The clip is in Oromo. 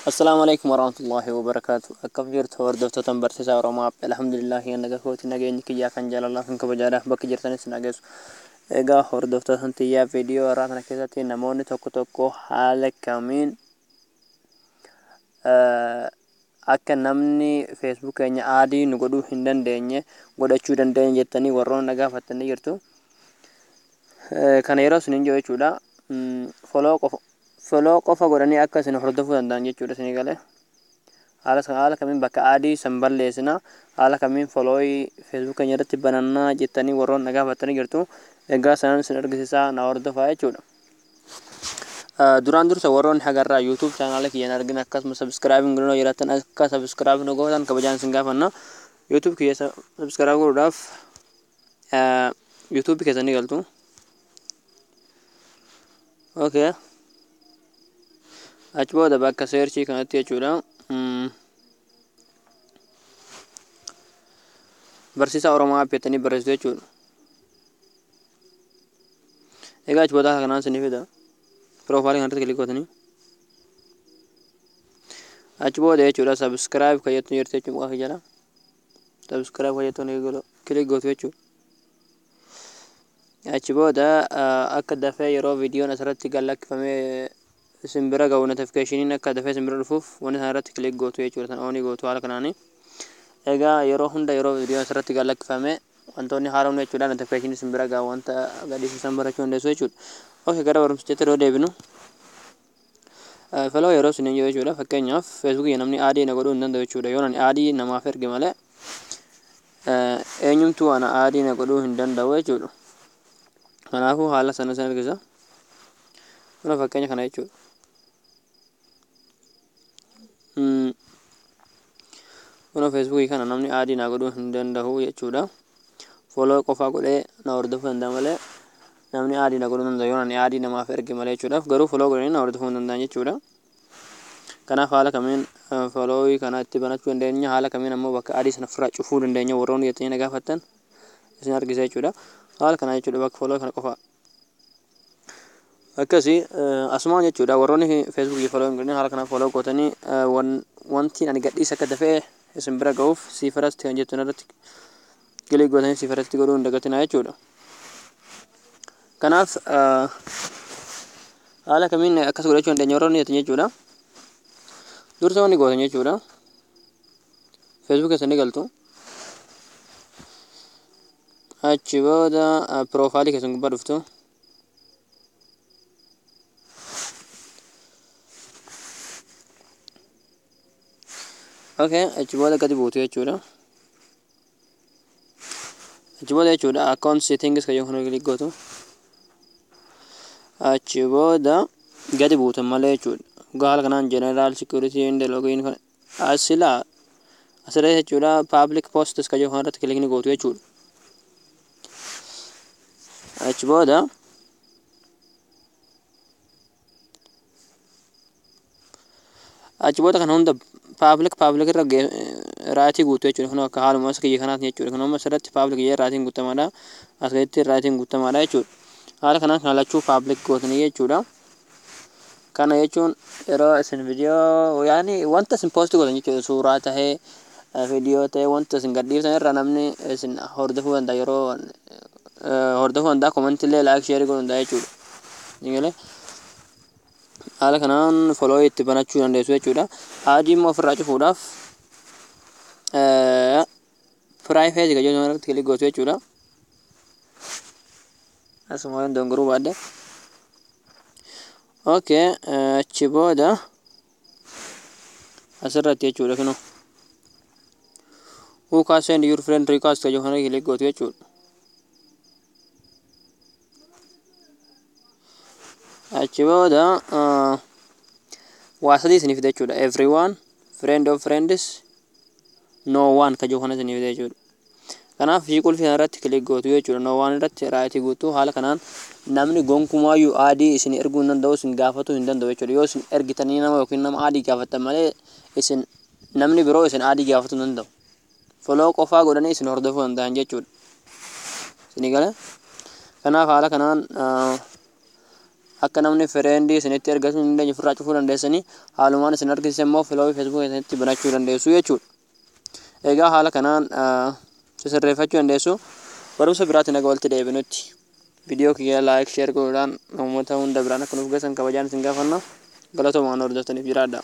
Assalaamu alaikum warahmatullahi wabarakaatu. Akkam jirtu hordoftoota barsiisaa Oromoo App? Alhamdulillahi, naga kooti, nageenyi kiyyaa kan jaalalaa kan kabajaadha bakka jirtanis nageessu. Egaa hordoftoota tiyyaa, viidiyoo irraa kana keessatti namoonni tokko tokko haala kamiin akka namni Facebook keenya add nu godhuu hin dandeenye godhachuu dandeenya jettanii warroonni na gaafattanii jirtu. Kana yeroo isin hin jiru jechuudha. Follow qofa, follow qofa godhanii akka isin hordofuu danda'an jechuudha isinii galee. Haala kamiin bakka add san balleessina, haala kamiin follow Facebook keenya irratti banannaa jettanii warroonni na gaafattanii jirtu. Egaa sanan isin argisiisaa, na hordofaa jechuudha. Duraan dursa warroonni hagarraa YouTube chaanaala kiyyan argina, akkasuma subscribe godhanii jiraatan, akka subscribe nu gootan kabajaan isin gaafanna. YouTube kiyya subscribe godhuudhaaf YouTube keessanii galtu. Okay. Achi booda bakka search kanatti jechuudha. Barsiisaa Oromoo App jettanii barreessitu jechuudha. Egaa achi booda kanaan isinii fida. Profile kanarratti click gootanii. Achi booda jechuudha subscribe kan jettu jirti jechuudha muka jala. Subscribe kan jettu click gootu jechuudha. Achi booda akka dafee yeroo viidiyoon asirratti gad lakkifamee isin bira ga'u, notificationiin akka dafee isin bira dhufuuf wanni sana irratti click gootu jechuudha. San on gootu haala kanaani. Egaa yeroo hunda yeroo viidiyoon asirratti gad lakkifame wantoonni haaromni jechuudha notificationii isin bira ga'a, wanta gadhiisisan barachuu dandeessu jechuudha. Okay, gara barumsichaatti yeroo deebinu, follow yeroo isin jiru jechuudha. Fakkeenyaaf Facebookii namni add na godhuu hin danda'u jechuudha. Yoo ani add namaaf erge malee eenyumtuu ana add na godhuu hin danda'u jechuudha. Kanaafuu haala sana isin argisa. Kuna fakkeenya kana jechuudha. Kuna Facebookii kana namni add na godhuu hin danda'u jechuudha. Follow qofaa godhee na hordofuu danda'a malee namni add na godhuu hin danda'u yoo ani add namaaf erge malee jechuudha. Garuu follow godhanii na hordofuu hin danda'an jechuudha. Kanaaf haala kamiin follow kana itti banachuu dandeenya, haala kamiin ammoo bakka add sana ofirraa cufuu dandeenya warroonni jettanii na gaafattan isin argisa jechuudha. Haala kana jechuudha, bakka follow kana qofa. Akkasii asumaan jechuudha, warroonni Facebookii follow hin godhin haala kana follow gootanii wanti ani gadhiisa akka dafee isin bira ga'uuf see first kan jettu irratti click gootanii see first godhuu hin dagatinaa jechuudha. Kanaaf haala kamiin akkas godhachuu dandeenya warroonni jettan jechuudha. Dursa wanni gootan jechuudha. Facebook keessa ni galtu. Achi booda profile keessan gubbaa dhuftu. Okay, achi booda gadi buutu jechuudha. Achi booda jechuudha account settings kan jedhu kana click gootu. Achi booda gadi buutan malee jechuudha. Haala kanaan general, security and login kan asila asirra jechuudha, public posts kan jedhu kanarratti click ni gootu jechuudha. Achi booda kana hunda public irra right guutu jechuudha. Kun akka haaluma as kiyya kanaati jechuudha. Kun amma asirratti public jee rightiin guutamaadha. As gaditti rightiin guutamaadha jechuudha. Haala kanaan kana lachuu public gootanii jechuudha. Kana jechuun yeroo isin viidiyoo, yaani wanta isin post gootan jechuudha, suuraa tahee, viidiyoo tahee, wanta isin gadhiiftan irra namni isin hordofuu danda'a, yeroo hordofuu danda'a, commentillee like, share godhuu danda'a jechuudha. Ni haala kanaan follow itti banachuu dandeessu jechuudha. Add immoo ofirraa cufuudhaaf privacy kan jedhu irratti click gootu jechuudha. Asuma waan dongoruu baadde. Okay, achi booda asirratti jechuudha kunoo. Who can send your friend request kan jedhu kana click gootu jechuudha. Achi booda waa sadii isiniif fida jechuudha. Everyone, friend of friends, no one kan jedhu kana isiniif fida jechuudha. Kanaaf ishii qulfii kana irratti click gootu jechuudha. No one irratti right guutuu. Haala kanaan namni gonkumaayyuu add isin erguu hin danda'u, isin gaafatuu hin danda'u jechuudha. Yoo isin ergitanii nama yookiin nama add gaafattan malee isin namni biroo isin add gaafatuu hin danda'u. Follow qofaa godhanii isin hordofuu danda'an jechuudha. Isinii galee? Kanaaf haala kanaan Akka namni friendii isinitti ergachuu hin dandeenye ofirraa cufuu dandeessanii, haalumaan isin argisiise immoo followii Facebooka isinitti banachuu dandeessu jechuudha. Egaa haala kanaan sirreeffachuu dandeessu. Barumsa biraatiin naga walitti deebinutti, viidiyoo kiyya like, share godhuudhaan namoota hunda biraan akka nuuf geessan kabajaan isin gaafanna. Galatoomaa, hordoftootaniif jiraadha.